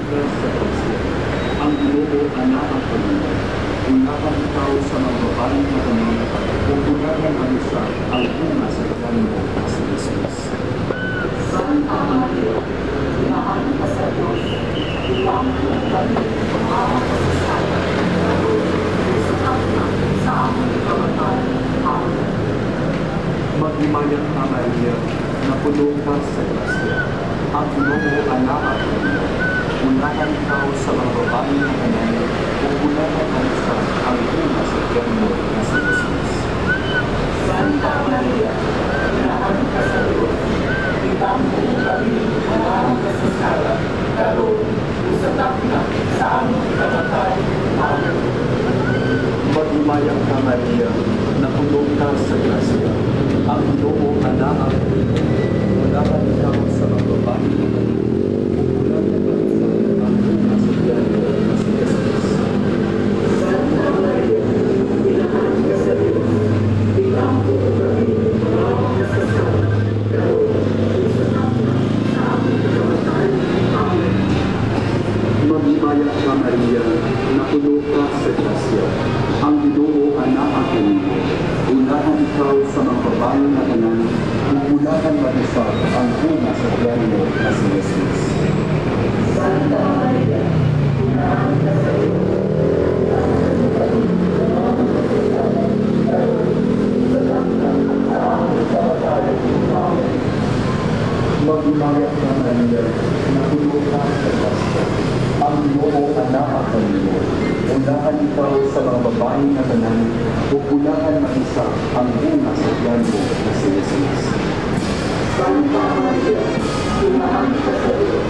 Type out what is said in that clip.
ka sa grasya. Ang Ginoo anaa kanimo. Bulahan ikaw sa mga babae nga tanan, ug bulahan man usab ang bunga sa tiyan mo nga si Jesus. Santa Maria, Inahan ka sa Diyos, iampo kami mga makasasala, karon ug sa takna sa among kamatayon. Amen. Maghimaya ka, Maria, napuno ka sa grasya. Ang Ginoo anaa kanimo. Bulahan ikaw sa mga babae nga tanan, ug bulahan man usab ang bunga sa tiyan mo nga si Jesus. Santa Maria, Inahan ka sa Diyos, iampo kami mga makasasala, karon ug sa takna sa among kamatayon. Amen. Maghimaya ka, Maria, napuno ka sa grasya. Ang Ginoo anaa kanimo. Bulahan ikaw sa mga babae nga tanan, ug bulahan man usab ang bunga sa tiyan mo nga si Jesus. Santa Maria, Inahan ka sa Diyos, iampo kami mga makasasala, karon ug sa takna sa among kamatayon. Amen. Maghimaya ka, Maria, napuno ka sa grasya. Ang Ginoo anaa kanimo. Bulahan ikaw sa mga babae nga tanan, ug bulahan man usab ang bunga sa tiyan mo nga si Jesus. Santa Maria, Inahan ka sa Diyos, iampo kami mga makasasala, karon ug sa takna sa among kamatayon. Amen. Maghimaya ka, Maria, napuno ka sa grasya. Ang Ginoo anaa kanimo. Bulahan ikaw sa mga babae nga tanan, ug bulahan man usab ang bunga sa tiyan mo nga si Jesus. Santa Maria, Inahan ka sa Diyos,